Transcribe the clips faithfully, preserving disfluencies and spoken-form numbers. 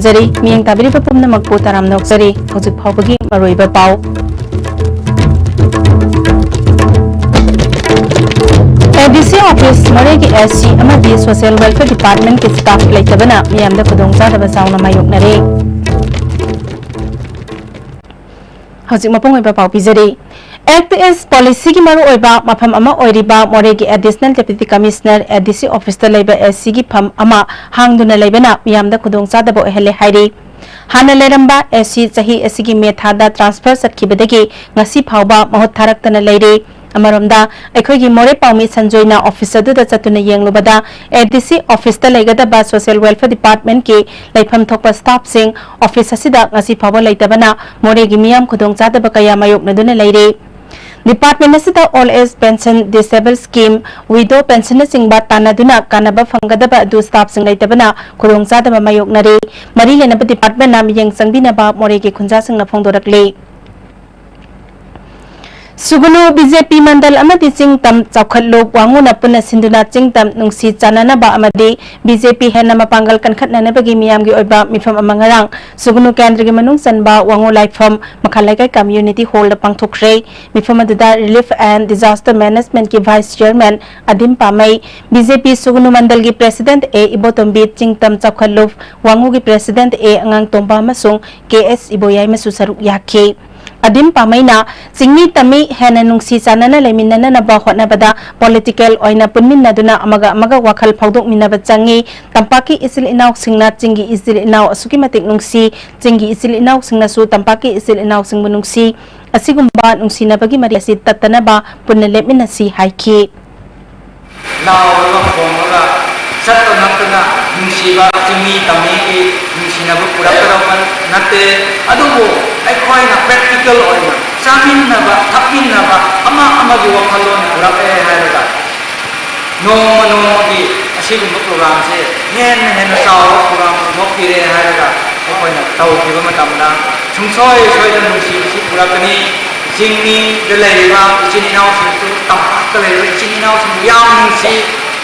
ꯖꯔꯤ꯫ ꯃꯤꯠꯌꯦꯡ ꯇꯥꯕꯤꯔꯤꯕ ꯄꯨꯝꯅꯃꯛꯄꯨ ꯇꯔꯥꯝꯅ ꯑꯣꯛꯆꯔꯤ꯫ ꯍꯧꯖꯤꯛ ꯐꯥꯎꯕꯒꯤ ꯃꯔꯨꯑꯣꯏꯕ ꯄꯥꯎ꯫ ꯑꯦ ꯗꯤ ꯁꯤ office, ꯃꯣꯔꯦꯒꯤ ꯑꯦꯁ ꯁꯤ ꯑꯃꯗꯤ social welfare department ꯀꯤ staff ꯂꯩꯇꯕꯅ ꯃꯤꯌꯥꯝꯗ ꯈꯨꯗꯣꯡꯆꯥꯗꯕ ꯆꯥꯎꯅ ꯃꯥꯌꯣꯛꯅꯔꯦ꯫ ꯍꯧꯖꯤꯛ ꯃꯄꯨꯡ ꯑꯣꯏꯕ ꯄꯥꯎ ꯄꯤꯖꯔꯤ꯫ Act East policy ꯒꯤ ꯃꯔꯨꯑꯣꯏꯕ ꯃꯐꯝ ꯑꯃ ꯑꯣꯏꯔꯤꯕ ꯃꯣꯔꯦꯒꯤ Additional Deputy Commissioner, ꯑꯦ ꯗꯤ ꯁꯤ office ꯇ ꯂꯩꯕ ꯑꯦꯁ ꯁꯤ ꯒꯤ ꯐꯝ ꯑꯃ ꯍꯥꯡꯗꯨꯅ ꯂꯩꯕꯅ ꯃꯤꯌꯥꯝꯗ ꯈꯨꯗꯣꯡꯆꯥꯗꯕ ꯑꯣꯏꯍꯜꯂꯦ ꯍꯥꯏꯔꯤ꯫ ꯍꯥꯟꯅ ꯂꯩꯔꯝꯕ ꯑꯦꯁ ꯁꯤ ꯆꯍꯤ ꯑꯁꯤꯒꯤ ꯃꯦ ꯊꯥꯗ transfer ꯆꯠꯈꯤꯕꯗꯒꯤ ꯉꯁꯤ ꯐꯥꯎꯕ ꯃꯍꯨꯠ ꯊꯥꯔꯛꯇꯅ ꯂꯩꯔꯤ꯫ ꯑꯃꯔꯣꯝꯗ, ꯑꯩꯈꯣꯏꯒꯤ ꯃꯣꯔꯦ ꯄꯥꯎꯃꯤ ꯁꯟꯖꯣꯏꯅ office ꯑꯗꯨꯗ ꯆꯠꯇꯨꯅ ꯌꯦꯡꯂꯨꯕꯗ, ꯑꯦ ꯗꯤ ꯁꯤ office ꯇ ꯂꯩꯒꯗꯕ social welfare department ꯀꯤ ꯂꯩꯐꯝ ꯊꯣꯛꯄ staff ꯁꯤꯡ office ꯑꯁꯤꯗ ꯉꯁꯤ ꯐꯥꯎꯕ ꯂꯩꯇꯕꯅ ꯃꯣꯔꯦꯒꯤ ꯃꯤꯌꯥꯝ ꯈꯨꯗꯣꯡꯆꯥꯗꯕ ꯀꯌꯥ ꯃꯥꯌꯣꯛꯅꯗꯨꯅ ꯂꯩꯔꯤ꯫ Department ꯑꯁꯤꯗ old age pension, disable scheme, widow pension ꯅꯆꯤꯡꯕ ꯇꯥꯟꯅꯗꯨꯅ ꯀꯥꯟꯅꯕ ꯐꯪꯒꯗꯕ ꯑꯗꯨ staff ꯁꯤꯡ ꯂꯩꯇꯕꯅ ꯈꯨꯗꯣꯡꯆꯥꯗꯕ ꯃꯥꯌꯣꯛꯅꯔꯤ꯫ ꯃꯔꯤ ꯂꯩꯅꯕ department ꯅ ꯃꯤꯠꯌꯦꯡ ꯆꯪꯕꯤꯅꯕ ꯃꯣꯔꯦꯒꯤ ꯈꯨꯟꯖꯥꯁꯤꯡꯅ ꯐꯣꯡꯗꯣꯔꯛꯂꯤ꯫ ꯁꯨꯒꯅꯨ ꯕꯤ ꯖꯦ ꯄꯤ ꯃꯟꯗꯜ ꯑꯃꯗꯤ ꯆꯤꯡ ꯇꯝ ꯆꯥꯎꯈꯠꯂꯨꯞ ꯋꯥꯉꯨꯅ ꯄꯨꯟꯅ ꯁꯤꯟꯗꯨꯅ ꯆꯤꯡ ꯇꯝ ꯅꯨꯡꯁꯤ ꯆꯥꯟꯅꯅꯕ ꯑꯃꯗꯤ ꯕꯤ ꯖꯦ ꯄꯤ ꯍꯦꯟꯅ ꯃꯄꯥꯡꯒꯜ ꯀꯟꯈꯠꯅꯅꯕꯒꯤ ꯃꯤꯌꯥꯝꯒꯤ ꯑꯣꯏꯕ ꯃꯤꯐꯝ ꯑꯃ ꯉꯔꯥꯡ ꯁꯨꯒꯅꯨ ꯀꯦꯟꯗ꯭ꯔꯒꯤ ꯃꯅꯨꯡ ꯆꯟꯕ ꯋꯥꯉꯨ ꯂꯥꯏꯐꯝ ꯃꯈꯥ ꯂꯩꯀꯥꯏ community hall ꯗ ꯄꯥꯡꯊꯣꯛꯈ꯭ꯔꯦ꯫ ꯃꯤꯐꯝ ꯑꯗꯨꯗ Relief and Disaster Management ꯀꯤ Vice Chairman ꯑꯗꯤꯝ ꯄꯥꯃꯩ, ꯕꯤ ꯖꯦ ꯄꯤ ꯁꯨꯒꯅꯨ ꯃꯟꯗꯜꯒꯤ President ꯑꯦ ꯏꯕꯣꯇꯣꯝꯕꯤ, ꯆꯤꯡ ꯇꯝ ꯆꯥꯎꯈꯠꯂꯨꯞ ꯋꯥꯉꯨꯒꯤ President ꯑꯦ ꯑꯉꯥꯡꯇꯣꯝꯕ ꯑꯃꯁꯨꯡ ꯀꯦ ꯑꯦꯁ ꯏꯕꯣꯌꯥꯏꯃꯁꯨ ꯁꯔꯨꯛ ꯌꯥꯈꯤ꯫ ꯑꯗꯤꯝ ꯄꯥꯃꯩꯅ ꯆꯤꯡꯃꯤ ꯇꯝꯃꯤ ꯍꯦꯟꯅ ꯅꯨꯡꯁꯤ ꯆꯥꯟꯅꯅ ꯂꯩꯃꯤꯟꯅꯅꯕ ꯍꯣꯠꯅꯕꯗ political ꯑꯣꯏꯅ ꯄꯨꯟꯃꯤꯟꯅꯗꯨꯅ ꯑꯃꯒ ꯑꯃꯒ ꯋꯥꯈꯜ ꯐꯥꯎꯗꯣꯛꯃꯤꯟꯅꯕ ꯆꯪꯏ꯫ ꯇꯝꯄꯥꯛꯀꯤ ꯏꯆꯤꯜ ꯏꯅꯥꯎꯁꯤꯡꯅ ꯆꯤꯡꯒꯤ ꯏꯆꯤꯜ ꯏꯅꯥꯎ ꯑꯁꯨꯛꯀꯤ ꯃꯇꯤꯛ ꯅꯨꯡꯁꯤ, ꯆꯤꯡꯒꯤ ꯏꯆꯤꯜ ꯏꯅꯥꯎꯁꯤꯡꯅꯁꯨ ꯇꯝꯄꯥꯛꯀꯤ ꯏꯆꯤꯜ ꯏꯅꯥꯎꯁꯤꯡꯕꯨ ꯅꯨꯡꯁꯤ꯫ ꯑꯁꯤꯒꯨꯝꯕ ꯅꯨꯡꯁꯤꯅꯕꯒꯤ ꯃꯔꯤ ꯑꯁꯤ ꯇꯠꯇꯅꯕ ꯄꯨꯟꯅ ꯂꯦꯞꯃꯤꯟꯅꯁꯤ ꯍꯥꯏꯈꯤ꯫ ꯂꯥꯎꯔꯒ ꯈꯣꯡꯂꯒ ꯆꯠꯄ ꯅꯠꯇꯅ ꯅꯨꯡꯁꯤꯕ ꯆꯤꯡꯃꯤ ꯇꯝꯃꯤꯒꯤ ꯅꯨꯡꯁꯤꯅꯕ ꯄꯨꯔꯛꯀꯗꯧꯕ ꯅꯠꯇꯦ꯫ ꯑꯗꯨꯕꯨ ꯑꯩꯈꯣꯏꯅ practical ꯑꯣꯏꯅ ꯆꯥꯃꯤꯟꯅꯕ, ꯊꯛꯃꯤꯟꯅꯕ, ꯑꯃ ꯑꯃꯒꯤ ꯋꯥꯈꯜꯂꯣꯟ ꯄꯨꯔꯛꯑꯦ ꯍꯥꯏꯔꯒ ꯅꯣꯡꯃ ꯅꯣꯡꯃꯒꯤ ꯑꯁꯤꯒꯨꯝꯕ program ꯁꯦ ꯍꯦꯟꯅ ꯍꯦꯟꯅ ꯆꯥꯎꯕ program ꯄꯨꯊꯣꯛꯄꯤꯔꯦ ꯍꯥꯏꯔꯒ ꯑꯩꯈꯣꯏꯅ ꯇꯧꯈꯤꯕ ꯃꯇꯝꯗ ꯁꯨꯡꯁꯣꯏ ꯁꯣꯏꯗꯅ ꯅꯨꯡꯁꯤꯕꯁꯤ ꯄꯨꯔꯛꯀꯅꯤ꯫ ꯆꯤꯡꯃꯤꯗ ꯂꯩꯔꯤꯕ ꯏꯆꯤꯟ ꯏꯅꯥꯎꯁꯤꯡꯁꯨ ꯇꯝꯄꯥꯛꯇ ꯂꯩꯔꯤꯕ ꯏꯆꯤꯟ ꯏꯅꯥꯎꯁꯤꯡꯕꯨ ꯌꯥꯝ ꯅꯨꯡꯁꯤ,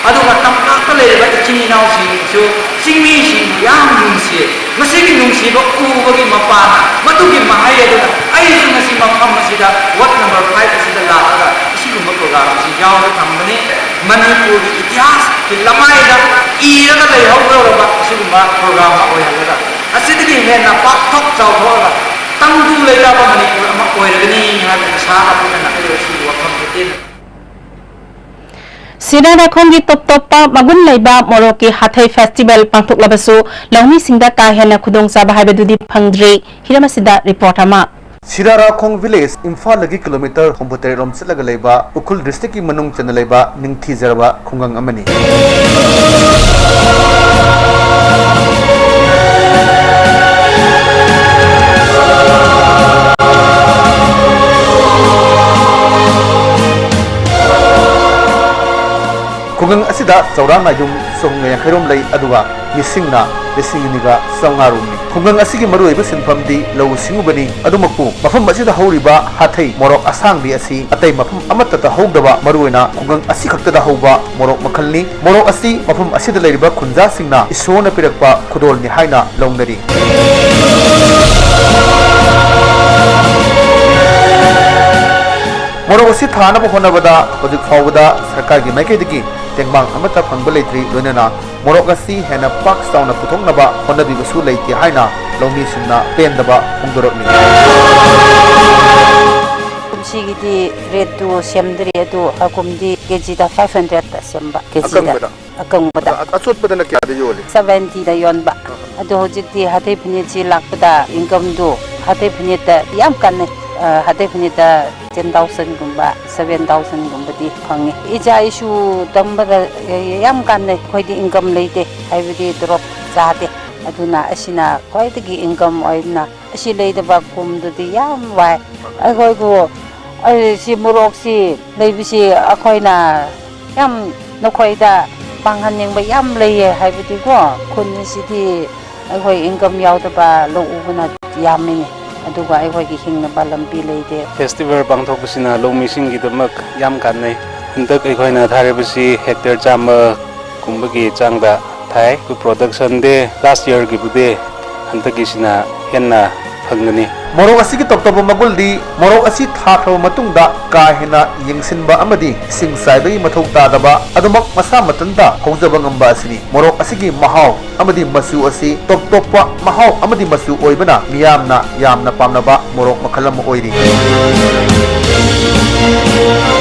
ꯑꯗꯨꯒ ꯇꯝꯄꯥꯛꯇ ꯂꯩꯔꯤꯕ ꯏꯆꯤꯟ ꯏꯅꯥꯎꯁꯤꯡꯁꯨ ꯆꯤꯡꯃꯤꯁꯤꯡꯕꯨ ꯌꯥꯝ ꯅꯨꯡꯁꯤ꯫ ꯃꯁꯤꯒꯤ ꯅꯨꯡꯁꯤꯕ ꯎꯕꯒꯤ ꯃꯄꯥꯅ, ꯃꯗꯨꯒꯤ ꯃꯍꯩ ꯑꯗꯨꯅ ꯑꯩꯁꯨ ꯉꯁꯤ ꯃꯐꯝ ꯑꯁꯤꯗ, ꯋꯥꯔꯗ ꯅꯝꯕꯔ ꯐꯥꯏꯚ ꯑꯁꯤꯗ ꯂꯥꯛꯂꯒ ꯑꯁꯤꯒꯨꯝꯕ ꯄ꯭ꯔꯣꯒ꯭ꯔꯥꯝ ꯑꯁꯤ ꯌꯥꯎꯕ ꯐꯪꯕꯅꯤ꯫ ꯃꯅꯤꯄꯨꯔꯒꯤ ꯏꯇꯤꯍꯥꯁꯀꯤ ꯂꯃꯥꯏꯗ ꯏꯔꯒ ꯂꯩꯍꯧꯒꯗꯧꯔꯕ ꯑꯁꯤꯒꯨꯝꯕ ꯄ꯭ꯔꯣꯒ꯭ꯔꯥꯝ ꯑꯃ ꯑꯣꯏꯍꯜꯂꯒ, ꯑꯁꯤꯗꯒꯤ ꯍꯦꯟꯅ ꯄꯥꯛꯊꯣꯛ ꯆꯥꯎꯊꯣꯛꯑꯒ ꯇꯪꯗꯨ ꯂꯩꯇꯥꯕ ꯃꯅꯤꯄꯨꯔ ꯑꯃ ꯑꯣꯏꯔꯒꯅꯤ ꯍꯥꯏꯕ ꯑꯁꯥ ꯑꯗꯨꯅ ꯑꯩ ꯑꯁꯤꯒꯤ ꯋꯥꯐꯝꯁꯦ ꯇꯦꯟꯅ ꯁꯤꯔꯥꯔꯥꯈꯣꯡꯒꯤ ꯇꯣꯞ ꯇꯣꯞꯄ ꯃꯒꯨꯟ ꯂꯩꯕ ꯃꯣꯔꯣꯛꯀꯤ ꯍꯥꯊꯩ ꯐꯦꯁꯇꯤꯚꯦꯜ ꯄꯥꯡꯊꯣꯛꯂꯕꯁꯨ, ꯂꯧꯃꯤꯁꯤꯡꯗ ꯀꯥ ꯍꯦꯟꯅ ꯈꯨꯗꯣꯡꯆꯥꯕ ꯍꯥꯏꯕꯗꯨꯗꯤ ꯐꯪꯗ꯭ꯔꯤ꯫ ꯍꯤꯔꯝ ꯑꯁꯤꯗ ꯔꯤꯄꯣꯔꯠ ꯑꯃ꯫ ꯁꯤꯔꯥꯔꯥꯈꯣꯡ ꯚꯤꯂꯦꯖ ꯏꯝꯐꯥꯜꯗꯒꯤ ꯀꯤꯂꯣꯃꯤꯇꯔ ꯍꯨꯝꯐꯨꯇꯔꯦꯠ ꯔꯣꯝ ꯆꯠꯂꯒ ꯂꯩꯕ ꯎꯈ꯭ꯔꯨꯜ ꯗꯤꯁꯇ꯭ꯔꯤꯛꯀꯤ ꯃꯅꯨꯡ ꯆꯟꯅ ꯂꯩꯕ ꯅꯤꯡꯊꯤꯖꯔꯕ ꯈꯨꯡꯒꯪ ꯑꯃꯅꯤ꯫ ꯈꯨꯡꯒꯪ ꯑꯁꯤꯗ ꯆꯥꯎꯔꯥꯛꯅ ꯌꯨꯝ ꯆꯍꯨꯝꯒ ꯌꯥꯡꯈꯩ ꯔꯣꯝ ꯂꯩ, ꯑꯗꯨꯒ ꯃꯤꯁꯤꯡꯅ ꯂꯤꯁꯤꯡ ꯑꯅꯤꯒ ꯆꯥꯝꯃꯉꯥ ꯔꯣꯝꯅꯤ꯫ ꯈꯨꯡꯒꯪ ꯑꯁꯤꯒꯤ ꯃꯔꯨꯑꯣꯏꯕ ꯁꯤꯟꯐꯝꯗꯤ ꯂꯧꯎ ꯁꯤꯡꯎꯕꯅꯤ꯫ ꯑꯗꯨꯃꯛꯄꯨ, ꯃꯐꯝ ꯑꯁꯤꯗ ꯍꯧꯔꯤꯕ ꯍꯥꯊꯩ ꯃꯣꯔꯣꯛ ꯑꯁꯥꯡꯕꯤ ꯑꯁꯤ ꯑꯇꯩ ꯃꯐꯝ ꯑꯃꯠꯇꯗ ꯍꯧꯗꯕ, ꯃꯔꯨꯑꯣꯏꯅ ꯈꯨꯡꯒꯪ ꯑꯁꯤꯈꯛꯇꯗ ꯍꯧꯕ ꯃꯣꯔꯣꯛ ꯃꯈꯜꯅꯤ꯫ ꯃꯣꯔꯣꯛ ꯑꯁꯤ ꯃꯐꯝ ꯑꯁꯤꯗ ꯂꯩꯔꯤꯕ ꯈꯨꯟꯖꯥꯁꯤꯡꯅ ꯏꯁꯣꯔꯅ ꯄꯤꯔꯛꯄ ꯈꯨꯗꯣꯜꯅꯤ ꯍꯥꯏꯅ ꯂꯧꯅꯔꯤ꯫ ꯃꯣꯔꯣꯛ ꯑꯁꯤ ꯊꯥꯅꯕ ꯍꯣꯠꯅꯕꯗ ꯍꯧꯖꯤꯛ ꯐꯥꯎꯕꯗ ꯁꯔꯀꯥꯔꯒꯤ ꯃꯥꯏꯀꯩꯗꯒꯤ ꯇꯦꯡꯕꯥꯡ ꯑꯃꯠꯇ ꯐꯪꯕ ꯂꯩꯇ꯭ꯔꯤ, ꯂꯣꯏꯅꯅ ꯃꯣꯔꯣꯛ ꯑꯁꯤ ꯍꯦꯟꯅ ꯄꯥꯛ ꯆꯥꯎꯅ ꯄꯨꯊꯣꯛꯅꯕ ꯍꯣꯠꯅꯕꯤꯕꯁꯨ ꯂꯩꯇꯦ ꯍꯥꯏꯅ ꯂꯧꯃꯤꯁꯤꯡꯅ ꯄꯦꯟꯗꯕ ꯐꯣꯡꯗꯣꯔꯛꯂꯤ꯫ ꯀꯨꯝꯁꯤꯒꯤꯗꯤ ꯔꯦꯠꯇꯨ ꯁꯦꯝꯗ꯭ꯔꯤ, ꯑꯗꯨ ꯍꯥꯀꯨꯝꯗꯤ ꯀꯦꯖꯤꯗ ꯐꯥꯏꯚ ꯍꯟꯗ꯭ꯔꯦꯠꯇ ꯁꯦꯝꯕ, ꯀꯦꯖꯤꯗ꯫ ꯑꯀꯪꯕꯗ? ꯑꯀꯪꯕꯗ꯫ ꯑꯗꯣ ꯑ-, ꯑꯆꯣꯠꯄꯗꯅ ꯀꯌꯥꯗ ꯌꯣꯜꯂꯤ? ꯁꯚꯦꯟꯇꯤꯗ ꯌꯣꯟꯕ꯫ ꯑꯥ꯫ ꯑꯗꯣ ꯍꯧꯖꯤꯛꯇꯤ ꯍꯥꯊꯩ ꯐꯅꯦꯛꯁꯤ ꯂꯥꯛꯄꯗ ꯏꯟꯀꯝꯗꯨ ꯍꯥꯊꯩ ꯐꯅꯦꯛꯇ ꯌꯥꯝ ꯀꯥꯟꯅꯩ꯫ ꯑ, ꯍꯥꯊꯩ ꯐꯅꯦꯛꯇ ꯇꯦꯟ ꯊꯥꯎꯖꯟꯒꯨꯝꯕ, ꯁꯚꯦꯟ ꯊꯥꯎꯖꯟꯒꯨꯝꯕꯗꯤ ꯐꯪꯉꯤ꯫ ꯏꯆꯥ ꯏꯁꯨ ꯇꯝꯕꯗ ꯌꯥꯝ ꯀꯥꯟꯅꯩ꯫ ꯑꯩꯈꯣꯏꯗꯤ ꯏꯟꯀꯝ ꯂꯩꯇꯦ, ꯍꯥꯏꯕꯗꯤ ꯇꯣꯂꯣꯞ ꯆꯥꯗꯦ꯫ ꯑꯗꯨꯅ ꯑꯁꯤꯅ ꯈ꯭ꯋꯥꯏꯗꯒꯤ ꯏꯟꯀꯝ ꯑꯣꯏꯕꯅ, ꯑꯁꯤ ꯂꯩꯇꯕ ꯀꯨꯝꯗꯨꯗꯤ ꯌꯥꯝ ꯋꯥꯏ꯫ ꯑꯩꯈꯣꯏꯕꯨ, ꯑꯩ ꯁꯤ ꯃꯣꯔꯣꯛꯁꯤ ꯂꯩꯕꯁꯤ ꯑꯩꯈꯣꯏꯅ ꯌꯥꯝ ꯅꯈꯣꯏꯗ ꯄꯥꯡꯍꯟꯅꯤꯡꯕ ꯌꯥꯝ ꯂꯩꯌꯦ, ꯍꯥꯏꯕꯗꯤꯀꯣ, ꯈꯨꯟ ꯑꯁꯤꯗꯤ ꯑꯩꯈꯣꯏ ꯏꯟꯀꯝ ꯌꯥꯎꯗꯕ ꯂꯧ ꯎꯕꯅ ꯌꯥꯝꯃꯤꯅꯦ, ꯑꯗꯨꯒ ꯑꯩꯈꯣꯏꯒꯤ ꯍꯤꯡꯅꯕ ꯂꯝꯕꯤ ꯂꯩꯇꯦ꯫ ꯐꯦꯁꯇꯤꯚꯦꯜ ꯄꯥꯡꯊꯣꯛꯄꯁꯤꯅ ꯂꯧꯃꯤꯁꯤꯡꯒꯤꯗꯃꯛ ꯌꯥꯝ ꯀꯥꯟꯅꯩ꯫ ꯍꯟꯗꯛ ꯑꯩꯈꯣꯏꯅ ꯊꯥꯔꯤꯕꯁꯤ ꯍꯦꯛꯇꯔ ꯆꯥꯝꯃ ꯀꯨꯝꯕꯒꯤ ꯆꯥꯡꯗ ꯊꯥꯏ꯫ ꯑꯩꯈꯣꯏ ꯄ꯭ꯔꯣꯗꯛꯁꯟꯗꯤ ꯂꯥꯁ ꯌꯔꯒꯤꯕꯨꯗꯤ ꯍꯟꯗꯛꯀꯤꯁꯤꯅ ꯍꯦꯟꯅ ꯐꯪꯒꯅꯤ꯫ ꯃꯣꯔꯣꯛ ꯑꯁꯤꯒꯤ ꯇꯣꯞ ꯇꯣꯞꯄ ꯃꯒꯨꯟꯗꯤ ꯃꯣꯔꯣꯛ ꯑꯁꯤ ꯊꯥꯈ꯭ꯔꯕ ꯃꯇꯨꯡꯗ ꯀꯥ ꯍꯦꯟꯅ ꯌꯦꯡꯁꯤꯟꯕ ꯑꯃꯗꯤ ꯏꯁꯤꯡ ꯆꯥꯏꯕꯒꯤ ꯃꯊꯧ ꯇꯥꯗꯕ, ꯑꯗꯨꯃꯛ ꯃꯁꯥ ꯃꯊꯟꯇ ꯍꯧꯖꯕ ꯉꯝꯕ ꯑꯁꯤꯅꯤ꯫ ꯃꯣꯔꯣꯛ ꯑꯁꯤꯒꯤ ꯃꯍꯥꯎ ꯑꯃꯗꯤ ꯃꯆꯨ ꯑꯁꯤ ꯇꯣꯞ ꯇꯣꯞꯄ ꯃꯍꯥꯎ ꯑꯃꯗꯤ ꯃꯆꯨ ꯑꯣꯏꯕꯅ ꯃꯤꯌꯥꯝꯅ ꯌꯥꯝꯅ ꯄꯥꯝꯅꯕ ꯃꯣꯔꯣꯛ ꯃꯈꯜ ꯑꯃ ꯑꯣꯏꯔꯤ꯫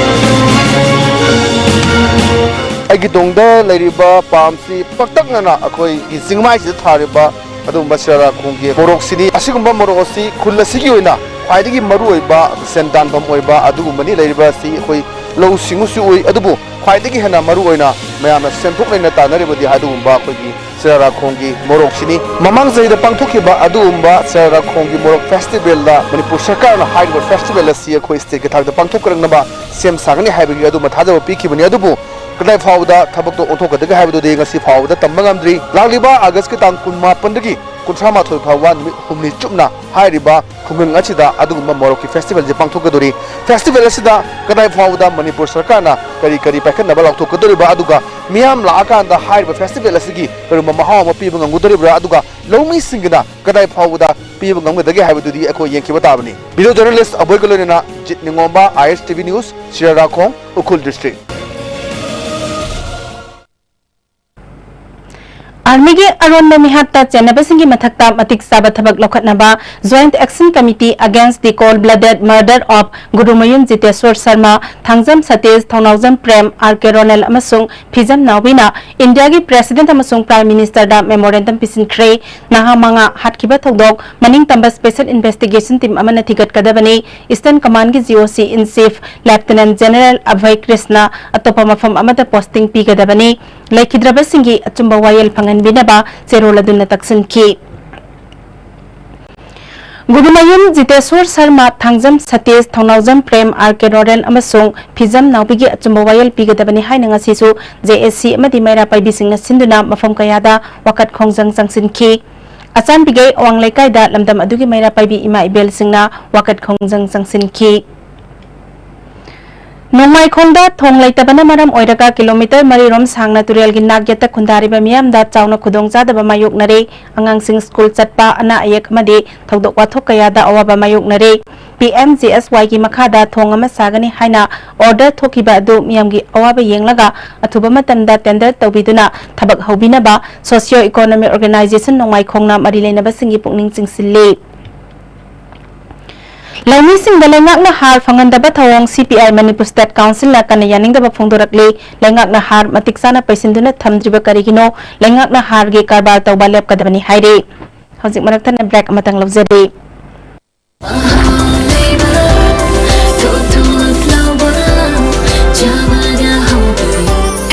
ꯑꯩꯒꯤ ꯇꯨꯡꯗ ꯂꯩꯔꯤꯕ ꯄꯥꯝꯁꯤ ꯄꯥꯛꯇꯛꯅꯅ ꯑꯩꯈꯣꯏꯒꯤ ꯆꯤꯡꯃꯥꯏꯁꯤꯗ ꯊꯥꯔꯤꯕ ꯑꯗꯨꯒꯨꯝꯕ ꯁꯤꯔꯥꯔꯥꯈꯣꯡꯒꯤ ꯃꯣꯔꯣꯛꯁꯤꯅꯤ꯫ ꯑꯁꯤꯒꯨꯝꯕ ꯃꯣꯔꯣꯛ ꯑꯁꯤ ꯈꯨꯜ ꯑꯁꯤꯒꯤ ꯑꯣꯏꯅ ꯈ꯭ꯋꯥꯏꯗꯒꯤ ꯃꯔꯨꯑꯣꯏꯕ ꯁꯦꯟ ꯇꯥꯟꯐꯝ ꯑꯣꯏꯕ ꯑꯗꯨꯒꯨꯝꯕꯅꯤ꯫ ꯂꯩꯔꯤꯕ ꯑꯁꯤ ꯑꯩꯈꯣꯏ ꯂꯧꯎ ꯁꯤꯡꯎꯁꯨ ꯎꯏ, ꯑꯗꯨꯕꯨ ꯈ꯭ꯋꯥꯏꯗꯒꯤ ꯍꯦꯟꯅ ꯃꯔꯨꯑꯣꯏꯅ ꯃꯌꯥꯝꯅ ꯁꯦꯟꯊꯣꯛ ꯂꯩꯅ ꯇꯥꯟꯅꯔꯤꯕꯗꯤ ꯑꯗꯨꯒꯨꯝꯕ ꯑꯩꯈꯣꯏꯒꯤ ꯁꯤꯔꯥꯔꯥꯈꯣꯡꯒꯤ ꯃꯣꯔꯣꯛꯁꯤꯅꯤ꯫ ꯃꯃꯥꯡ ꯆꯍꯤꯗ ꯄꯥꯡꯊꯣꯛꯈꯤꯕ ꯑꯗꯨꯒꯨꯝꯕ ꯁꯤꯔꯥꯔꯥꯈꯣꯡꯒꯤ ꯃꯣꯔꯣꯛ ꯐꯦꯁꯇꯤꯚꯦꯜꯗ ꯃꯅꯤꯄꯨꯔ ꯁꯔꯀꯥꯔꯅ ꯍꯥꯏꯔꯤꯕ ꯐꯦꯁꯇꯤꯚꯦꯜ ꯑꯁꯤ ꯑꯩꯈꯣꯏ ꯁ꯭ꯇꯦꯠꯀꯤ ꯊꯥꯛꯇ ꯄꯥꯡꯊꯣꯛꯆꯔꯛꯅꯕ ꯁꯦꯝ ꯁꯥꯒꯅꯤ ꯍꯥꯏꯕꯒꯤ ꯑꯗꯨꯝꯕ ꯊꯥꯖꯕ ꯄꯤꯈꯤꯕꯅꯤ꯫ ꯑꯗꯨꯕꯨ ꯀꯗꯥꯏ ꯐꯥꯎꯕꯗ ꯊꯕꯛꯇꯣ ꯑꯣꯟꯊꯣꯛꯀꯗꯒꯦ ꯍꯥꯏꯕꯗꯨꯗꯤ ꯉꯁꯤ ꯐꯥꯎꯕꯗ ꯇꯝꯕ ꯉꯝꯗ꯭ꯔꯤ꯫ ꯂꯥꯛꯂꯤꯕ ꯑꯥꯒꯁꯀꯤ ꯇꯥꯡ ꯀꯨꯟꯃꯥꯄꯟꯗꯒꯤ ꯀꯨꯟꯊ꯭ꯔꯥ ꯃꯥꯊꯣꯏ ꯐꯥꯎꯕ ꯅꯨꯃꯤꯠ ꯍꯨꯝꯅꯤ ꯆꯨꯞꯅ ꯍꯥꯏꯔꯤꯕ ꯈꯨꯡꯒꯪ ꯑꯁꯤꯗ ꯑꯗꯨꯒꯨꯝꯕ ꯃꯣꯔꯣꯛꯀꯤ ꯐꯦꯁꯇꯤꯚꯦꯜꯁꯦ ꯄꯥꯡꯊꯣꯛꯀꯗꯣꯔꯤ꯫ ꯐꯦꯁꯇꯤꯚꯦꯜ ꯑꯁꯤꯗ ꯀꯗꯥꯏ ꯐꯥꯎꯕꯗ ꯃꯅꯤꯄꯨꯔ ꯁꯔꯀꯥꯔꯅ ꯀꯔꯤ ꯀꯔꯤ ꯄꯥꯏꯈꯠꯅꯕ ꯂꯥꯎꯊꯣꯛꯀꯗꯧꯔꯤꯕ, ꯑꯗꯨꯒ ꯃꯤꯌꯥꯝ ꯂꯥꯛꯑꯀꯥꯟꯗ ꯍꯥꯏꯔꯤꯕ ꯐꯦꯁꯇꯤꯚꯦꯜ ꯑꯁꯤꯒꯤ ꯀꯔꯤꯒꯨꯝꯕ ꯃꯍꯥꯎ ꯑꯃ ꯄꯤꯕ ꯉꯝꯒꯗꯧꯔꯤꯕ꯭ꯔꯥ, ꯑꯗꯨꯒ ꯂꯧꯃꯤꯁꯤꯡꯒꯤꯅ ꯀꯗꯥꯏ ꯐꯥꯎꯕꯗ ꯄꯤꯕ ꯉꯝꯒꯗꯒꯦ ꯍꯥꯏꯕꯗꯨꯗꯤ ꯑꯩꯈꯣꯏ ꯌꯦꯡꯈꯤꯕ ꯇꯥꯕꯅꯤ꯫ ꯚꯤꯗꯤꯑꯣ ꯖꯔꯅꯦꯂꯤꯁ ꯑꯕꯣꯏꯒ ꯂꯣꯏꯅꯅ Jeet Ningomba, I S T V news, Shirarakhong, Ukhrul district. ꯑꯥꯔꯃꯤꯒꯤ ꯑꯔꯣꯟꯕ ꯃꯤꯍꯥꯠꯇ ꯆꯦꯟꯅꯕꯁꯤꯡꯒꯤ ꯃꯊꯛꯇ ꯃꯇꯤꯛ ꯆꯥꯕ ꯊꯕꯛ ꯂꯧꯈꯠꯅꯕ Joint Action Committee Against the Cold Blooded Murder of Gurumayum Jiteshwar Sharma, Thangjam Satish, Thounaojam Prem, R K Ronel ꯑꯃꯁꯨꯡ ꯐꯤꯖꯝ ꯅꯥꯎꯕꯤꯅ ꯏꯟꯗꯤꯌꯥꯒꯤ ꯄ꯭ꯔꯦꯁꯤꯗꯦꯟꯠ ꯑꯃꯁꯨꯡ ꯄ꯭ꯔꯥꯏꯝ ꯃꯤꯅꯤꯁꯇꯔꯗ ꯃꯦꯃꯣꯔꯦꯟꯗꯝ ꯄꯤꯁꯤꯟꯈ꯭ꯔꯦ꯫ ꯅꯍꯥ ꯃꯉꯥ ꯍꯥꯠꯈꯤꯕ ꯊꯧꯗꯣꯛ ꯃꯅꯤꯡ ꯇꯝꯕ ꯁ꯭ꯄꯦꯁꯦꯜ ꯏꯟꯚꯦꯁꯇꯤꯒꯦꯁꯟ ꯇꯤꯝ ꯑꯃꯅ ꯊꯤꯒꯠꯀꯗꯕꯅꯤ꯫ ꯏꯁꯇꯔꯟ ꯀꯃꯥꯟꯒꯤ ꯖꯤ ꯑꯣ ꯁꯤ in chief Lieutenant General Abhay Krishna ꯑꯇꯣꯞꯄ ꯃꯐꯝ ꯑꯃꯗ ꯄꯣꯁꯇꯤꯡ ꯄꯤꯒꯗꯕꯅꯤ꯫ ꯂꯩꯈꯤꯗ꯭ꯔꯕꯁꯤꯡꯒꯤ ꯑꯆꯨꯝꯕ ꯋꯥꯌꯦꯜ ꯐꯪꯍꯟꯕꯤꯅꯕ ꯆꯦꯔꯣꯜ ꯑꯗꯨꯅ ꯇꯛꯁꯤꯟꯈꯤ꯫ ꯒꯨꯔꯨꯃꯌꯨꯝ ꯖꯤꯇꯦꯁ꯭ꯋꯔ ꯁꯔꯃ, ꯊꯥꯡꯖꯝ ꯁꯇꯤꯁ, ꯊꯧꯅꯥꯎꯖꯝ ꯄ꯭ꯔꯦꯝ, ꯑꯥꯔ ꯀꯦ ꯔꯣꯅꯦꯜ ꯑꯃꯁꯨꯡ ꯐꯤꯖꯝ ꯅꯥꯎꯕꯤꯒꯤ ꯑꯆꯨꯝꯕ ꯋꯥꯌꯦꯜ ꯄꯤꯒꯗꯕꯅꯤ ꯍꯥꯏꯅ ꯉꯁꯤꯁꯨ ꯖꯦ ꯑꯦꯁ ꯁꯤ ꯑꯃꯗꯤ ꯃꯩꯔꯥ ꯄꯥꯏꯕꯤꯁꯤꯡꯅ ꯁꯤꯟꯗꯨꯅ ꯃꯐꯝ ꯀꯌꯥꯗ ꯋꯥꯀꯠ ꯈꯣꯡꯖꯪ ꯆꯪꯁꯤꯟꯈꯤ꯫ ꯑꯆꯥꯟꯕꯤꯒꯩ ꯑꯋꯥꯡ ꯂꯩꯀꯥꯏꯗ ꯂꯝꯗꯝ ꯑꯗꯨꯒꯤ ꯃꯩꯔꯥ ꯄꯥꯏꯕꯤ ꯏꯃꯥ ꯏꯕꯦꯜꯁꯤꯡꯅ ꯋꯥꯀꯠ ꯈꯣꯡꯖꯪ ꯆꯪꯁꯤꯟꯈꯤ꯫ ꯅꯣꯡꯃꯥꯏꯈꯣꯡꯗ ꯊꯣꯡ ꯂꯩꯇꯕꯅ ꯃꯔꯝ ꯑꯣꯏꯔꯒ ꯀꯤꯂꯣꯃꯤꯇꯔ ꯃꯔꯤ ꯔꯣꯝ ꯁꯥꯡꯅ ꯇꯨꯔꯦꯜꯒꯤ ꯅꯥꯛ ꯌꯦꯠꯇ ꯈꯨꯟꯗꯥꯔꯤꯕ ꯃꯤꯌꯥꯝꯗ ꯆꯥꯎꯅ ꯈꯨꯗꯣꯡꯆꯥꯗꯕ ꯃꯥꯌꯣꯛꯅꯔꯦ꯫ ꯑꯉꯥꯡꯁꯤꯡ ꯁ꯭ꯀꯨꯜ ꯆꯠꯄ, ꯑꯅꯥ ꯑꯌꯦꯛ ꯑꯃꯗꯤ ꯊꯧꯗꯣꯛ ꯋꯥꯊꯣꯛ ꯀꯌꯥꯗ ꯑꯋꯥꯕ ꯃꯥꯌꯣꯛꯅꯔꯦ꯫ ꯄꯤ ꯑꯦꯝ ꯖꯤ ꯑꯦꯁ ꯋꯥꯏꯒꯤ ꯃꯈꯥꯗ ꯊꯣꯡ ꯑꯃ ꯁꯥꯒꯅꯤ ꯍꯥꯏꯅ ꯑꯣꯔꯗꯔ ꯊꯣꯛꯈꯤꯕ ꯑꯗꯨ ꯃꯤꯌꯥꯝꯒꯤ ꯑꯋꯥꯕ ꯌꯦꯡꯂꯒ ꯑꯊꯨꯕ ꯃꯇꯝꯗ ꯇꯦꯟꯗꯔ ꯇꯧꯕꯤꯗꯨꯅ ꯊꯕꯛ ꯍꯧꯕꯤꯅꯕ ꯁꯣꯁꯤꯌꯣ ꯏꯀꯣꯅꯣꯃꯤꯛ ꯑꯣꯔꯒꯅꯥꯏꯖꯦꯁꯟ ꯅꯣꯡꯃꯥꯏꯈꯣꯡꯅ ꯃꯔꯤ ꯂꯩꯅꯕꯁꯤꯡꯒꯤ ꯄꯨꯛꯅꯤꯡ ꯆꯤꯡꯁꯤꯜꯂꯤ꯫ ꯂꯧꯃꯤꯁꯤꯡꯗ ꯂꯩꯉꯥꯛꯅ ꯍꯥꯔ ꯐꯪꯍꯟꯗꯕ ꯊꯧꯑꯣꯡ ꯁꯤ ꯄꯤ ꯑꯥꯏ ꯃꯅꯤꯄꯨꯔ ꯁ꯭ꯇꯦꯠ ꯀꯥꯎꯟꯁꯤꯜꯅ ꯀꯟꯅ ꯌꯥꯅꯤꯡꯗꯕ ꯐꯣꯡꯗꯣꯔꯛꯂꯤ꯫ ꯂꯩꯉꯥꯛꯅ ꯍꯥꯔ ꯃꯇꯤꯛ ꯆꯥꯅ ꯄꯩꯁꯤꯟꯗꯨꯅ ꯊꯝꯗ꯭ꯔꯤꯕ ꯀꯔꯤꯒꯤꯅꯣ? ꯂꯩꯉꯥꯛꯅ ꯍꯥꯔꯒꯤ ꯀꯔꯕꯥꯔ ꯇꯧꯕ ꯂꯦꯞꯀꯗꯕꯅꯤ ꯍꯥꯏꯔꯤ꯫ ꯍꯧꯖꯤꯛ ꯃꯔꯛ ꯊꯠꯅ ꯕ꯭ꯔꯦꯛ ꯑꯃꯇꯪ ꯂꯧꯖꯔꯤ꯫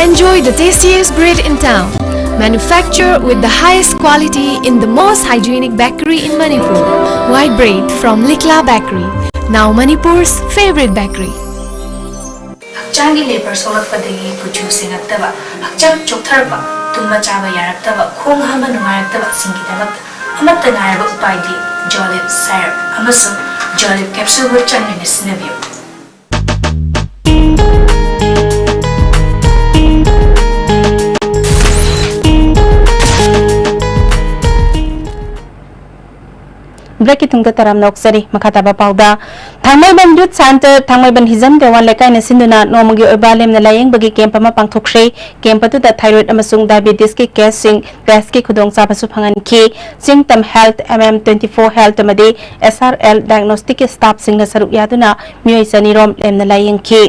Enjoy the tastiest bread in town. Manufacture with the highest quality in the most hygienic bakery in Manipur. White bread from Likla Bakery. Now Manipur's favorite bakery. ꯍꯛꯆꯥꯡꯒꯤ ꯂꯦꯕꯔ ꯁꯣꯛꯂꯛꯄꯗꯒꯤ ꯀꯨꯆꯨ ꯁꯦꯡꯉꯛꯇꯕ, ꯍꯛꯆꯥꯡ ꯆꯣꯛꯊꯔꯛꯄ, ꯇꯨꯝꯕ ꯆꯥꯕ ꯌꯥꯔꯛꯇꯕ, ꯈꯣꯡ ꯍꯥꯝꯕ ꯅꯨꯡꯉꯥꯏꯔꯛꯇꯕꯁꯤꯡꯒꯤꯗꯃꯛꯇ ꯑꯃꯠꯇ ꯉꯥꯏꯔꯕ ꯎꯄꯥꯏꯗꯤ ꯖꯣꯂꯤꯞ ꯁꯥꯏꯔꯞ ꯑꯃꯁꯨꯡ ꯖꯣꯂꯤꯞ ꯀꯦꯞꯁꯨꯜꯕꯨ ꯆꯥꯡ ꯅꯥꯏꯅ ꯁꯤꯖꯤꯟꯅꯕꯤꯌꯨ꯫ ꯕ꯭ꯔꯦꯛꯀꯤ ꯇꯨꯡꯗ ꯇꯔꯥꯝꯅ ꯑꯣꯛꯆꯔꯤ꯫ ꯃꯈꯥ ꯇꯥꯕ ꯄꯥꯎꯗ, ꯊꯥꯡꯃꯩꯕꯟ ꯌꯨꯠ ꯁꯦꯟꯇꯔ, ꯊꯥꯡꯃꯩꯕꯟ ꯍꯤꯖꯝ ꯗꯦꯋꯥꯟ ꯂꯩꯀꯥꯏꯅ ꯁꯤꯟꯗꯨꯅ ꯅꯣꯡꯃꯒꯤ ꯑꯣꯏꯕ ꯂꯦꯝꯅ ꯂꯥꯌꯦꯡꯕꯒꯤ ꯀꯦꯝꯞ ꯑꯃ ꯄꯥꯡꯊꯣꯛꯈ꯭ꯔꯦ꯫ ꯀꯦꯝꯞ ꯑꯗꯨꯗ ꯊꯥꯏꯔꯣꯏꯗ ꯑꯃꯁꯨꯡ ꯗꯥꯏꯕꯦꯇꯤꯁꯀꯤ ꯀꯦꯁꯁꯤꯡ ꯇꯦꯁꯀꯤ ꯈꯨꯗꯣꯡꯆꯥꯕꯁꯨ ꯐꯪꯍꯟꯈꯤ꯫ Chingtam health, M M twenty four health ꯑꯃꯗꯤ ꯑꯦꯁ ꯑꯥꯔ ꯑꯦꯜ ꯗꯥꯏꯒꯅꯣꯁꯇꯤꯛꯀꯤ ꯁ꯭ꯇꯥꯐꯁꯤꯡꯅ ꯁꯔꯨꯛ ꯌꯥꯗꯨꯅ ꯃꯤꯑꯣꯏ ꯆꯅꯤ ꯔꯣꯝ ꯂꯦꯝꯅ ꯂꯥꯌꯦꯡꯈꯤ꯫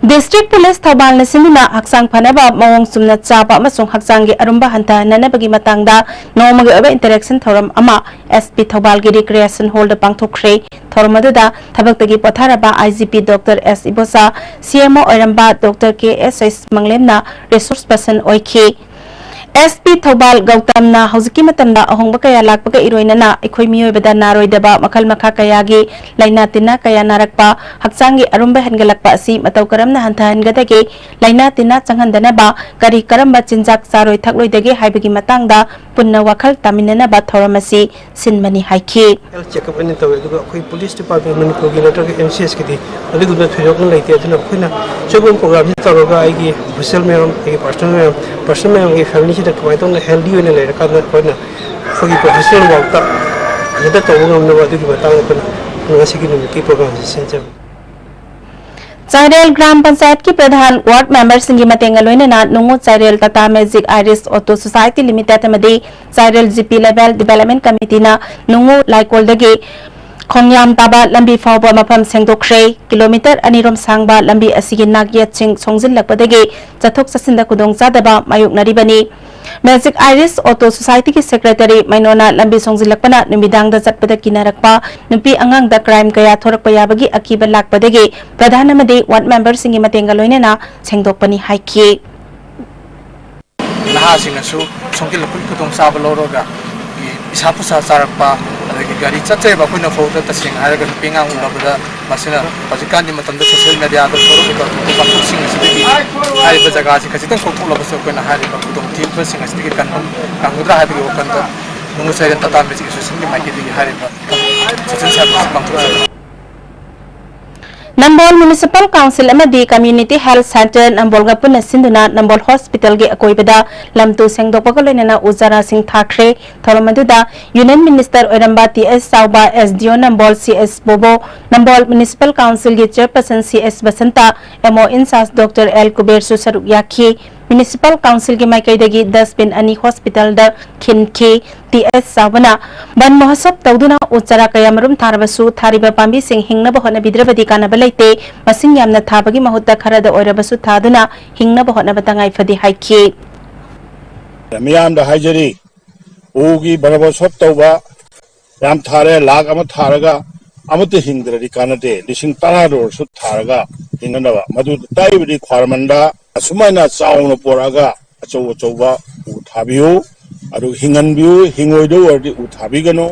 ꯗꯤꯁꯇ꯭ꯔꯤꯛ ꯄꯨꯂꯤꯁ ꯊꯧꯕꯥꯜꯅ ꯁꯤꯟꯗꯨꯅ ꯍꯛꯆꯥꯡ ꯐꯅꯕ ꯃꯑꯣꯡ ꯆꯨꯝꯅ ꯆꯥꯕ ꯑꯃꯁꯨꯡ ꯍꯛꯆꯥꯡꯒꯤ ꯑꯔꯨꯝꯕ ꯍꯟꯊꯍꯟꯅꯅꯕꯒꯤ ꯃꯇꯥꯡꯗ ꯅꯣꯡꯃꯒꯤ ꯑꯣꯏꯕ ꯏꯟꯇꯔꯦꯛꯁꯟ ꯊꯧꯔꯝ ꯑꯃ ꯑꯦꯁ ꯄꯤ ꯊꯧꯕꯥꯜꯒꯤ ꯔꯤꯀ꯭ꯔꯤꯌꯦꯁꯟ ꯍꯣꯜꯗ ꯄꯥꯡꯊꯣꯛꯈ꯭ꯔꯦ꯫ ꯊꯧꯔꯝ ꯑꯗꯨꯗ ꯊꯕꯛꯇꯒꯤ ꯄꯣꯊꯥꯔꯕ ꯑꯥꯏ ꯖꯤ ꯄꯤ ꯗꯣꯛꯇꯔ ꯑꯦꯁ ꯏꯕꯣꯆꯥ, ꯁꯤ ꯑꯦꯝ ꯑꯣ ꯑꯣꯏꯔꯝꯕ ꯗꯣꯛꯇꯔ ꯀꯦ ꯑꯦꯁ ꯑꯦꯁ ꯃꯪꯂꯦꯝꯅ ꯔꯤꯁꯣꯔꯁ ꯄꯔꯁꯟ ꯑꯣꯏꯈꯤ꯫ ꯑꯦꯁ ꯄꯤ ꯊꯧꯕꯥꯜ ꯒꯧꯇꯝꯅ ꯍꯧꯖꯤꯛꯀꯤ ꯃꯇꯝꯗ ꯑꯍꯣꯡꯕ ꯀꯌꯥ ꯂꯥꯛꯄꯒ ꯏꯔꯣꯏꯅꯅ ꯑꯩꯈꯣꯏ ꯃꯤꯑꯣꯏꯕꯗ ꯅꯥꯔꯣꯏꯗꯕ ꯃꯈꯜ ꯃꯈꯥ ꯀꯌꯥꯒꯤ ꯂꯥꯏꯅꯥ ꯇꯤꯟꯅꯥ ꯀꯌꯥ ꯅꯥꯔꯛꯄ, ꯍꯛꯆꯥꯡꯒꯤ ꯑꯔꯨꯝꯕ ꯍꯦꯟꯒꯠꯂꯛꯄ ꯑꯁꯤ ꯃꯇꯧ ꯀꯔꯝꯅ ꯍꯟꯊꯍꯟꯒꯗꯒꯦ, ꯂꯥꯏꯅꯥ ꯇꯤꯟꯅꯥ ꯆꯪꯍꯟꯗꯅꯕ ꯀꯔꯤ ꯀꯔꯝꯕ ꯆꯤꯟꯖꯥꯛ ꯆꯥꯔꯣꯏ ꯊꯛꯂꯣꯏꯗꯒꯦ ꯍꯥꯏꯕꯒꯤ ꯃꯇꯥꯡꯗ ꯄꯨꯟꯅ ꯋꯥꯈꯜ ꯇꯥꯃꯤꯟꯅꯅꯕ ꯊꯧꯔꯝ ꯑꯁꯤ ꯁꯤꯟꯕꯅꯤ ꯍꯥꯏꯈꯤ꯫ ꯍꯦꯜꯊ ꯆꯦꯛꯑꯞ ꯑꯣꯏꯅ ꯇꯧꯋꯦ, ꯑꯗꯨꯒ ꯑꯩꯈꯣꯏ ꯄꯨꯂꯤꯁ ꯗꯤꯄꯥꯔꯠꯃꯦꯟ ꯃꯅꯤꯄꯨꯔꯒꯤ ꯅꯠꯇ꯭ꯔꯒ ꯑꯦꯝ ꯁꯤ ꯑꯦꯁꯀꯤꯗꯤ ꯑꯗꯨꯒꯨꯝꯕ ꯊꯣꯏꯗꯣꯛꯅ ꯂꯩꯇꯦ꯫ ꯑꯗꯨꯅ ꯑꯩꯈꯣꯏꯅ ꯁꯤꯒꯨꯝꯕ ꯄ꯭ꯔꯣꯒ꯭ꯔꯥꯝꯁꯤ ꯇꯧꯔꯒ ꯑꯩꯒꯤ ꯑꯣꯐꯤꯁꯤꯌꯦꯜ ꯃꯌꯥꯝ, ꯑꯩꯒꯤ ꯄꯥꯔꯁꯣꯅꯦꯜ ꯃꯌꯥꯝ, ꯄꯥꯔꯁꯣꯅꯦꯜ ꯃꯌꯥꯝꯒꯤ ꯐꯦꯃꯤꯂꯤꯁꯤꯗ ꯀꯃꯥꯏꯅ ꯇꯧꯅ ꯍꯦꯜꯗꯤ ꯑꯣꯏꯅ ꯂꯩꯔꯀꯥꯟꯗ ꯑꯩꯈꯣꯏꯅ ꯑꯩꯈꯣꯏꯒꯤ ꯄ꯭ꯔꯣꯐꯦꯁꯅꯦꯜ ꯋꯥꯔꯛꯇ ꯐꯖꯅ ꯇꯧꯕ ꯉꯝꯅꯕ ꯑꯗꯨꯒꯤ ꯃꯇꯥꯡꯗ ꯑꯩꯈꯣꯏꯅ ꯉꯁꯤꯒꯤ ꯅꯨꯃꯤꯠꯀꯤ ꯄ꯭ꯔꯣꯒ꯭ꯔꯥꯝꯁꯤ ꯁꯤꯟꯖꯕꯅꯤ꯫ ꯆꯥꯏꯔꯦꯜ ꯒ꯭ꯔꯥꯝ ꯄꯟꯆꯥꯌꯠꯀꯤ ꯄ꯭ꯔꯙꯥꯟ, ꯋꯥꯔꯗ ꯃꯦꯝꯕꯔꯁꯤꯡꯒꯤ ꯃꯇꯦꯡꯒ ꯂꯣꯏꯅꯅ ꯅꯨꯡꯉꯨ Chairel Tata magic Iris auto society limited ꯑꯃꯗꯤ Chairel G P level development ꯀꯃꯤꯇꯤꯅ ꯅꯨꯡꯉꯨ ꯂꯥꯏꯀꯣꯜꯗꯒꯤ ꯈꯣꯡꯌꯥꯝ ꯇꯥꯕ ꯂꯝꯕꯤ ꯐꯥꯎꯕ ꯃꯐꯝ ꯁꯦꯡꯗꯣꯛꯈ꯭ꯔꯦ꯫ ꯀꯤꯂꯣꯃꯤꯇꯔ ꯑꯅꯤ ꯔꯣꯝ ꯁꯥꯡꯕ ꯂꯝꯕꯤ ꯑꯁꯤꯒꯤ ꯅꯥꯛꯌꯦꯠꯁꯤꯡ ꯁꯣꯡꯖꯤꯜꯂꯛꯄꯗꯒꯤ ꯆꯠꯊꯣꯛ ꯆꯠꯁꯤꯟꯗ ꯈꯨꯗꯣꯡꯆꯥꯗꯕ ꯃꯥꯌꯣꯛꯅꯔꯤꯕꯅꯤ꯫ ꯃꯦꯖꯤꯛ ꯑꯥꯏꯔꯤꯁ ꯑꯣꯇꯣ ꯁꯣꯁꯥꯏꯇꯤꯒꯤ ꯁꯦꯀ꯭ꯔꯦꯇꯔꯤ ꯃꯩꯅꯣꯅ ꯂꯝꯕꯤ ꯁꯣꯡꯖꯤꯜꯂꯛꯄꯅ ꯅꯨꯃꯤꯗꯥꯡꯗ ꯆꯠꯄꯗ ꯀꯤꯅꯔꯛꯄ, ꯅꯨꯄꯤ ꯑꯉꯥꯡꯗ ꯀ꯭ꯔꯥꯏꯝ ꯀꯌꯥ ꯊꯣꯔꯛꯄ ꯌꯥꯕꯒꯤ ꯑꯀꯤꯕ ꯂꯥꯛꯄꯗꯒꯤ ꯄ꯭ꯔꯙꯥꯟ ꯑꯃꯗꯤ ꯋꯥꯔꯗ ꯃꯦꯝꯕꯔꯁꯤꯡꯒꯤ ꯃꯇꯦꯡꯒ ꯂꯣꯏꯅꯅ ꯁꯦꯡꯗꯣꯛꯄꯅꯤ ꯍꯥꯏꯈꯤ꯫ ꯅꯍꯥꯁꯤꯡꯅꯁꯨ ꯁꯣꯡꯖꯤꯜꯂꯛꯄꯒꯤ ꯈꯨꯗꯣꯡꯆꯥꯕ ꯂꯧꯔꯒ ꯅꯤꯁꯥ ꯄꯨꯁꯥ ꯆꯥꯔꯛꯄ, ꯑꯗꯒꯤ ꯒꯥꯔꯤ ꯆꯠꯆꯩꯕ ꯑꯩꯈꯣꯏꯅ ꯐꯥꯎꯗ ꯇꯁꯦꯡꯅ ꯍꯥꯏꯔꯒ ꯅꯨꯄꯤ ꯑꯉꯥꯡ ꯎꯅꯕꯗ ꯃꯁꯤꯅ ꯍꯧꯖꯤꯛꯀꯥꯟꯒꯤ ꯃꯇꯝꯗ ꯁꯣꯁꯤꯌꯦꯜ ꯃꯦꯗꯤꯌꯥꯗ ꯊꯣꯛꯂꯛꯂꯤꯕ ꯊꯧꯗꯣꯛ ꯋꯥꯊꯣꯛꯁꯤꯡ ꯑꯁꯤꯗꯒꯤ ꯍꯥꯏꯔꯤꯕ ꯖꯒꯥꯁꯤ ꯈꯖꯤꯛꯇꯪ ꯀꯣꯛꯊꯣꯛꯂꯕꯁꯨ ꯑꯩꯈꯣꯏꯅ ꯍꯥꯏꯔꯤꯕ ꯈꯨꯗꯣꯡꯊꯤꯕꯁꯤꯡ ꯑꯁꯤꯗꯒꯤ ꯀꯟꯕ ꯉꯝꯒꯗ꯭ꯔꯥ ꯍꯥꯏꯕꯒꯤ ꯋꯥꯈꯜꯗ ꯅꯨꯡꯉꯨ ꯆꯥꯏꯔꯦꯜ ꯇꯥꯇꯥ ꯃꯦꯖꯤꯛ ꯑꯦꯁꯣꯁꯤꯌꯦꯁꯟꯒꯤ ꯃꯥꯏꯀꯩꯗꯒꯤ ꯍꯥꯏꯔꯤꯕ ꯁꯦꯁꯟ ꯁꯥꯕ ꯑꯁꯤ ꯄꯥꯡꯊꯣꯛꯆꯕꯅꯤ꯫ ꯅꯝꯕꯣꯜ ꯃ꯭ꯌꯨꯅꯤꯁꯤꯄꯥꯜ ꯀꯥꯎꯟꯁꯤꯜ ꯑꯃꯗꯤ ꯀꯝꯃ꯭ꯌꯨꯅꯤꯇꯤ ꯍꯦꯜꯊ ꯁꯦꯟꯇꯔ ꯅꯝꯕꯣꯜꯒ ꯄꯨꯟꯅ ꯁꯤꯟꯗꯨꯅ ꯅꯝꯕꯣꯜ ꯍꯣꯁꯄꯤꯇꯥꯜꯒꯤ ꯑꯀꯣꯏꯕꯗ ꯂꯝ ꯇꯨ ꯁꯦꯡꯗꯣꯛꯄꯒ ꯂꯣꯏꯅꯅ ꯎ ꯆꯥꯔꯥꯁꯤꯡ ꯊꯥꯈ꯭ꯔꯦ꯫ ꯊꯧꯔꯝ ꯑꯗꯨꯗ ꯌꯨꯅꯤꯌꯟ ꯃꯤꯅꯤꯁꯇꯔ ꯑꯣꯏꯔꯝꯕ ꯇꯤ ꯑꯦꯁ ꯆꯥꯎꯕ, ꯑꯦꯁ ꯗꯤ ꯑꯣ ꯅꯝꯕꯣꯜ ꯁꯤ ꯑꯦꯁ ꯕꯣꯕꯣ, ꯅꯝꯕꯣꯜ ꯃ꯭ꯌꯨꯅꯤꯁꯤꯄꯥꯜ ꯀꯥꯎꯟꯁꯤꯜꯒꯤ ꯆꯦꯌꯔꯄꯔꯁꯟ C S Basanta, M O in-charge doctor L ꯀꯨꯕꯦꯔꯁꯨ ꯁꯔꯨꯛ ꯌꯥꯈꯤ꯫ ꯃ꯭ꯌꯨꯅꯤꯁꯤꯄꯥꯜ ꯀꯥꯎꯟꯁꯤꯜꯒꯤ ꯃꯥꯏꯀꯩꯗꯒꯤ ꯗꯁꯕꯤꯟ ꯑꯅꯤ ꯍꯣꯁꯄꯤꯇꯥꯜꯗ ꯈꯤꯟꯈꯤ꯫ ꯇꯤ ꯑꯦꯁ ꯆꯥꯎꯕꯅ ꯕꯟ ꯃꯍꯣꯠꯁꯕ ꯇꯧꯗꯨꯅ ꯎ ꯆꯥꯔꯥ ꯀꯌꯥꯃꯔꯨꯝ ꯊꯥꯔꯕꯁꯨ ꯊꯥꯔꯤꯕ ꯄꯥꯝꯕꯤꯁꯤꯡ ꯍꯤꯡꯅꯕ ꯍꯣꯠꯅꯕꯤꯗ꯭ꯔꯕꯗꯤ ꯀꯥꯟꯅꯕ ꯂꯩꯇꯦ꯫ ꯃꯁꯤꯡ ꯌꯥꯝꯅ ꯊꯥꯕꯒꯤ ꯃꯍꯨꯠꯇ ꯈꯔꯗ ꯑꯣꯏꯔꯕꯁꯨ ꯊꯥꯗꯨꯅ ꯍꯤꯡꯅꯕ ꯍꯣꯠꯅꯕ ꯇꯉꯥꯏ ꯐꯗꯦ ꯍꯥꯏꯈꯤ꯫ ꯃꯤꯌꯥꯝꯗ ꯍꯥꯏꯖꯔꯤ, ꯎꯒꯤ ꯕꯟ ꯃꯍꯣꯠꯁꯕ ꯇꯧꯕ ꯌꯥꯝ ꯊꯥꯔꯦ, ꯂꯥꯈ ꯑꯃ ꯊꯥꯔꯒ ꯑꯃꯠꯇ ꯍꯤꯡꯗ꯭ꯔꯗꯤ ꯀꯥꯟꯅꯗꯦ꯫ ꯂꯤꯁꯤꯡ ꯇꯔꯥꯗ ꯑꯣꯏꯔꯁꯨ ꯊꯥꯔꯒ ꯍꯤꯡꯅꯅꯕ꯫ ꯃꯗꯨ ꯇꯥꯛꯏꯕꯗꯤ ꯈ꯭ꯋꯥꯔꯃꯟꯗ ꯑꯁꯨꯃꯥꯏꯅ ꯆꯥꯎꯅ ꯄꯣꯔꯛꯑꯒ ꯑꯆꯧ ꯑꯆꯧꯕ ꯎ ꯊꯥꯕꯤꯌꯨ꯫ ꯑꯗꯨ ꯍꯤꯡꯍꯟꯕꯤꯌꯨ, ꯍꯤꯡꯉꯣꯏꯗꯧ ꯑꯣꯏꯔꯗꯤ ꯎ ꯊꯥꯕꯤꯒꯅꯨ꯫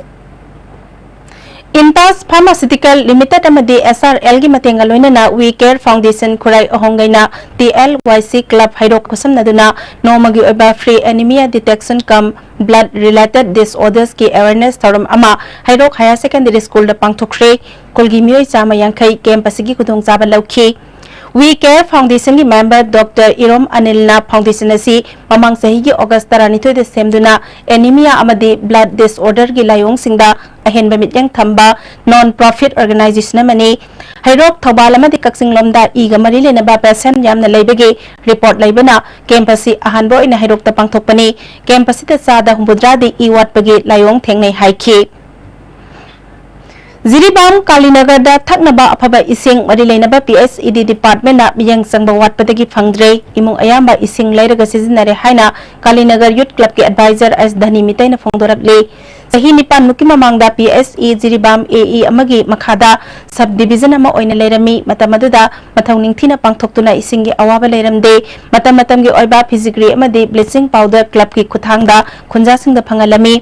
Intas Pharmaceutical Limited ꯑꯃꯗꯤ S R L ꯒꯤ ꯃꯇꯦꯡꯒ ꯂꯣꯏꯅꯅ We Care Foundation Khurai ꯑꯍꯣꯡꯒꯩꯅ T L Y C Club ꯍꯩꯔꯣꯛ ꯈꯨꯠꯁꯝꯅꯗꯨꯅ ꯅꯣꯡꯃꯒꯤ ꯑꯣꯏꯕ free anemia detection cum blood related disorders ꯀꯤ awareness ꯊꯧꯔꯝ ꯑꯃ ꯍꯩꯔꯣꯛ Higher Secondary School ꯗ ꯄꯥꯡꯊꯣꯛꯈ꯭ꯔꯦ꯫ ꯈꯨꯜꯒꯤ ꯃꯤꯑꯣꯏ ꯆꯥꯝꯃ ꯌꯥꯡꯈꯩ camp ꯑꯁꯤꯒꯤ ꯈꯨꯗꯣꯡꯆꯥꯕ ꯂꯧꯈꯤ꯫ We Care Foundation ꯒꯤ member Doctor ꯏꯔꯣꯝ ꯑꯅꯤꯜꯅ foundation ꯑꯁꯤ ꯃꯃꯥꯡ ꯆꯍꯤꯒꯤ August ꯇꯔꯥꯅꯤꯊꯣꯏꯗ ꯁꯦꯝꯗꯨꯅ anemia ꯑꯃꯗꯤ blood disorder ꯒꯤ ꯂꯥꯏꯑꯣꯡꯁꯤꯡꯗ ꯑꯍꯦꯟꯕ ꯃꯤꯠꯌꯦꯡ ꯊꯝꯕ non profit organization ꯑꯃꯅꯤ꯫ ꯍꯩꯔꯣꯛ, ꯊꯧꯕꯥꯜ ꯑꯃꯗꯤ ꯀꯛꯆꯤꯡ ꯂꯣꯝꯗ ꯏꯒ ꯃꯔꯤ ꯂꯩꯅꯕ patient ꯌꯥꯝꯅ ꯂꯩꯕꯒꯤ report ꯂꯩꯕꯅ camp ꯑꯁꯤ ꯑꯍꯥꯟꯕ ꯑꯣꯏꯅ ꯍꯩꯔꯣꯛꯇ ꯄꯥꯡꯊꯣꯛꯄꯅꯤ꯫ Camp ꯑꯁꯤꯗ ꯆꯥꯗ ꯍꯨꯝꯐꯨꯇꯔꯥꯗꯤ ꯏ ꯋꯥꯠꯄꯒꯤ ꯂꯥꯏꯑꯣꯡ ꯊꯦꯡꯅꯩ ꯍꯥꯏꯈꯤ꯫ ꯖꯤꯔꯤꯕꯥꯝ ꯀꯥꯂꯤꯅꯒꯔꯗ ꯊꯛꯅꯕ ꯑꯐꯕ ꯏꯁꯤꯡ ꯃꯔꯤ ꯂꯩꯅꯕ P H E D department ꯅ ꯃꯤꯠꯌꯦꯡ ꯆꯪꯕ ꯋꯥꯠꯄꯗꯒꯤ ꯐꯪꯗ꯭ꯔꯦ꯫ ꯏꯃꯨꯡ ꯑꯌꯥꯝꯕ ꯏꯁꯤꯡ ꯂꯩꯔꯒ ꯁꯤꯖꯤꯟꯅꯔꯦ ꯍꯥꯏꯅ ꯀꯥꯂꯤꯅꯒꯔ Youth Club ꯀꯤ advisor S ꯙꯅꯤ ꯃꯤꯇꯩꯅ ꯐꯣꯡꯗꯣꯔꯛꯂꯤ꯫ ꯆꯍꯤ ꯅꯤꯄꯥꯟ ꯃꯨꯛꯀꯤ ꯃꯃꯥꯡꯗ P H E Jiribam A E ꯑꯃꯒꯤ ꯃꯈꯥꯗ sub division ꯑꯃ ꯑꯣꯏꯅ ꯂꯩꯔꯝꯃꯤ꯫ ꯃꯇꯝ ꯑꯗꯨꯗ ꯃꯊꯧ ꯅꯤꯡꯊꯤꯅ ꯄꯥꯡꯊꯣꯛꯇꯨꯅ ꯏꯁꯤꯡꯒꯤ ꯑꯋꯥꯕ ꯂꯩꯔꯝꯗꯦ꯫ ꯃꯇꯝ ꯃꯇꯝꯒꯤ ꯑꯣꯏꯕ ꯐꯤꯖꯤꯒ꯭ꯔꯤ ꯑꯃꯗꯤ bleaching powder club ꯀꯤ ꯈꯨꯠꯊꯥꯡꯗ ꯈꯨꯟꯖꯥꯁꯤꯡꯗ ꯐꯪꯍꯜꯂꯝꯃꯤ꯫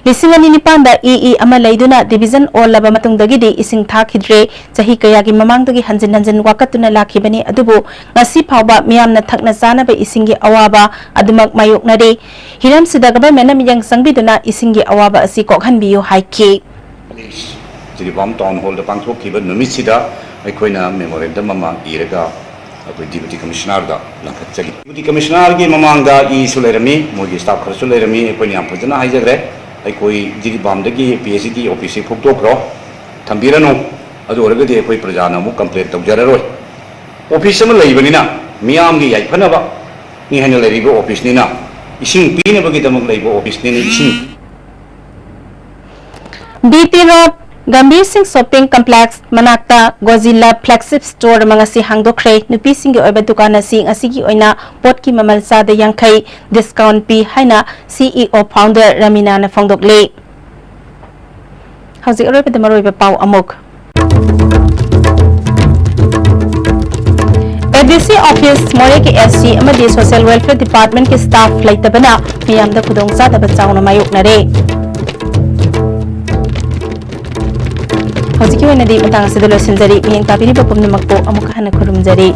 ꯂꯤꯁꯤꯡ ꯑꯅꯤ ꯅꯤꯄꯥꯟꯗ E E ꯑꯃ ꯂꯩꯗꯨꯅ division ꯑꯣꯜꯂꯕ ꯃꯇꯨꯡꯗꯒꯤꯗꯤ ꯏꯁꯤꯡ ꯊꯥꯈꯤꯗ꯭ꯔꯦ꯫ ꯆꯍꯤ ꯀꯌꯥꯒꯤ ꯃꯃꯥꯡꯗꯒꯤ ꯍꯟꯖꯤꯟ ꯍꯟꯖꯤꯟ ꯋꯥꯀꯠꯇꯨꯅ ꯂꯥꯛꯈꯤꯕꯅꯤ, ꯑꯗꯨꯕꯨ ꯉꯁꯤ ꯐꯥꯎꯕ ꯃꯤꯌꯥꯝꯅ ꯊꯛꯅ ꯆꯥꯅꯕ ꯏꯁꯤꯡꯒꯤ ꯑꯋꯥꯕ ꯑꯗꯨꯃꯛ ꯃꯥꯌꯣꯛꯅꯔꯤ꯫ ꯍꯤꯔꯝꯁꯤꯗ government ꯅ ꯃꯤꯠꯌꯦꯡ ꯆꯪꯕꯤꯗꯨꯅ ꯏꯁꯤꯡꯒꯤ ꯑꯋꯥꯕ ꯑꯁꯤ ꯀꯣꯛꯍꯟꯕꯤꯌꯨ ꯍꯥꯏꯈꯤ꯫ ꯖꯤꯔꯤꯕꯥꯝ town hall ꯗ ꯄꯥꯡꯊꯣꯛꯈꯤꯕ ꯅꯨꯃꯤꯠꯁꯤꯗ ꯑꯩꯈꯣꯏꯅ memorandum ꯑꯃ ꯏꯔꯒ ꯑꯩꯈꯣꯏ deputy commissioner ꯗ ꯂꯪꯈꯠꯆꯈꯤ꯫ Deputy commissioner ꯒꯤ ꯃꯃꯥꯡꯗ ꯏꯁꯨ ꯂꯩꯔꯝꯃꯤ, ꯃꯣꯏꯒꯤ staff ꯈꯔꯁꯨ ꯂꯩꯔꯝꯃꯤ꯫ ꯑꯩꯈꯣꯏꯅ ꯌꯥꯝ ꯐꯖꯅ ꯍꯥꯏꯖꯈ꯭ꯔꯦ, ꯑꯩꯈꯣꯏ ꯖꯤꯔꯤꯕꯥꯝꯗꯒꯤ P H E D office ꯁꯤ ꯐꯨꯛꯇꯣꯛꯈ꯭ꯔꯣ, ꯊꯝꯕꯤꯔꯅꯨ, ꯑꯗꯨ ꯑꯣꯏꯔꯒꯗꯤ ꯑꯩꯈꯣꯏ ꯄ꯭ꯔꯖꯥꯅ ꯑꯃꯨꯛ complain ꯇꯧꯖꯔꯔꯣꯏ꯫ Office ꯑꯃ ꯂꯩꯕꯅꯤꯅ, ꯃꯤꯌꯥꯝꯒꯤ ꯌꯥꯏꯐꯅꯕ ꯅꯤ ꯍꯥꯏꯅ ꯂꯩꯔꯤꯕ office ꯅꯤꯅ, ꯏꯁꯤꯡ ꯄꯤꯅꯕꯒꯤꯗꯃꯛ ꯂꯩꯕ office ꯅꯤꯅ, ꯏꯁꯤꯡ B T Road ꯒꯝꯚꯤꯔ ꯁꯤꯡ shopping complex ꯃꯅꯥꯛꯇ Gojilla flagship store ꯑꯃ ꯉꯁꯤ ꯍꯥꯡꯗꯣꯛꯈ꯭ꯔꯦ꯫ ꯅꯨꯄꯤꯁꯤꯡꯒꯤ ꯑꯣꯏꯕ ꯗꯨꯀꯥꯟ ꯑꯁꯤ ꯉꯁꯤꯒꯤ ꯑꯣꯏꯅ ꯄꯣꯠꯀꯤ ꯃꯃꯜ ꯆꯥꯗ ꯌꯥꯡꯈꯩ discount ꯄꯤ ꯍꯥꯏꯅ C E O founder ꯔꯃꯤꯅꯥꯅ ꯐꯣꯡꯗꯣꯛꯂꯤ꯫ ꯍꯧꯖꯤꯛ ꯑꯔꯣꯏꯕꯗ ꯃꯔꯨꯑꯣꯏꯕ ꯄꯥꯎ ꯑꯃꯨꯛ꯫ A D ꯁꯤ ꯑꯣꯐꯤꯁ, ꯃꯣꯔꯦꯒꯤ ꯑꯦꯁ ꯁꯤ ꯑꯃꯗꯤ ꯁꯣꯁꯤꯌꯦꯜ ꯋꯦꯜꯐꯤꯌꯔ ꯗꯤꯄꯥꯔꯠꯃꯦꯟꯠꯀꯤ ꯁ꯭ꯇꯥꯐ ꯂꯩꯇꯕꯅ ꯃꯤꯌꯥꯝꯗ ꯈꯨꯗꯣꯡꯆꯥꯗꯕ ꯆꯥꯎꯅ ꯃꯥꯌꯣꯛꯅꯔꯦ꯫ ꯍꯧꯖꯤꯛꯀꯤ ꯑꯣꯏꯅꯗꯤ ꯃꯇꯥꯡ ꯑꯁꯤꯗ ꯂꯣꯏꯁꯤꯟꯖꯔꯤ꯫ ꯃꯤꯠꯌꯦꯡ ꯇꯥꯕꯤꯔꯤꯕ ꯄꯨꯝꯅꯃꯛꯄꯨ ꯑꯃꯨꯛ ꯍꯟꯅ ꯈꯨꯔꯨꯝꯖꯔꯤ꯫